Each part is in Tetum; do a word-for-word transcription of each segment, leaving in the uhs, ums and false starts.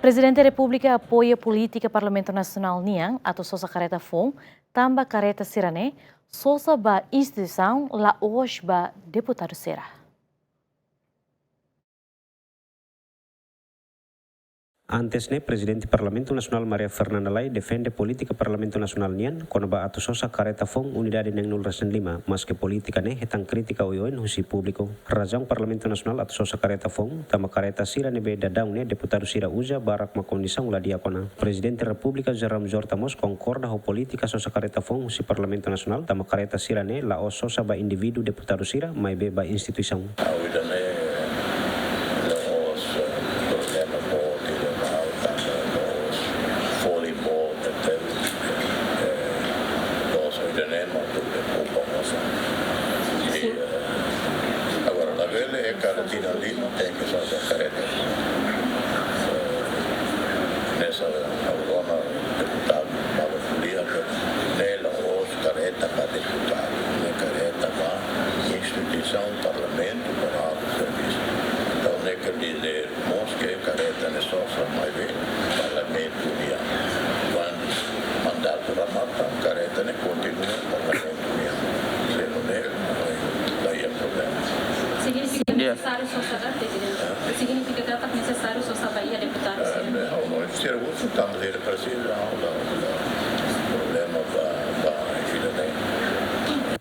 Prezidente Repúblika apoia polítika Parlamentu Nasionál nian atu sosa karreta foun, tanba karreta sira-ne'e sosa ba instituisaun, la'ós ba deputadu sira. Antes ne'e, Prezidente Parlamentu Nasionál Maria Fernanda Lay defende polítika Parlamentu Nasionál nian kona-ba atu sosa karreta foun unidade neenulu resin lima, maske polítika ne'e hetan krítika oioin husi públiku. Razaun Parlamentu Nasionál atu sosa karreta foun, tanba karreta sira ne'ebé daudaun ne'e deputadu sira uza barak mak kondisaun la di'ak ona. Prezidente Repúblika José Ramos Horta mós konkorda ho polítika sosa karreta foun husi Parlamentu Nasionál, tanba karreta sira-ne'e la'ós sosa ba indivíduu deputadu sira, maibé ba instituisaun. Ha'u ida-ne'e la'ós, eh, problema boot ida ba ha'u, tanba la'ós foli boot tebes, eh, la'ós ida-ne'e mak atu preokupa mós. I, eh, agora, labele kada tinan lima tenke sosa karreta. Eh, hanesan agora deputadu, balu ko'alia, ne'e la'ós karreta ba deputadu, ne'e karreta ba instituisaun Parlamentu para servisu. Entaun, ne'e quer dizer mós ke karreta ne'e sosa, maibé Parlamentu nian. Kuandu mandatu remata, karreta ne'e kontinua Parlamentu nian. Se nune'e, la iha problema. Signifika Ya. nesesáriu sosa ba, Prezidente? Signifika katak nesesáriu sosa ba iha deputadu sira? Eh, ha'u no, sira husu tanba sira presiza, ha'u la, la problema ba, ba ida-ne'e.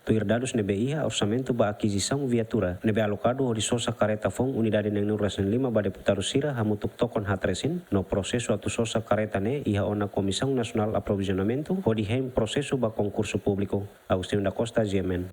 Tuir dadus ne'ebé iha, orsamentu ba akizisaun viatura ne'ebé alokadu hodi sosa karreta foun unidade neenulu resin lima ba deputadu sira hamutuk tokon haat resin, no prosesu atu sosa karreta ne'e iha ona Komisaun Nasionál Aprovizionamentu hodi hein prosesu ba konkursu públiku. Agostinho da Costa, G M N.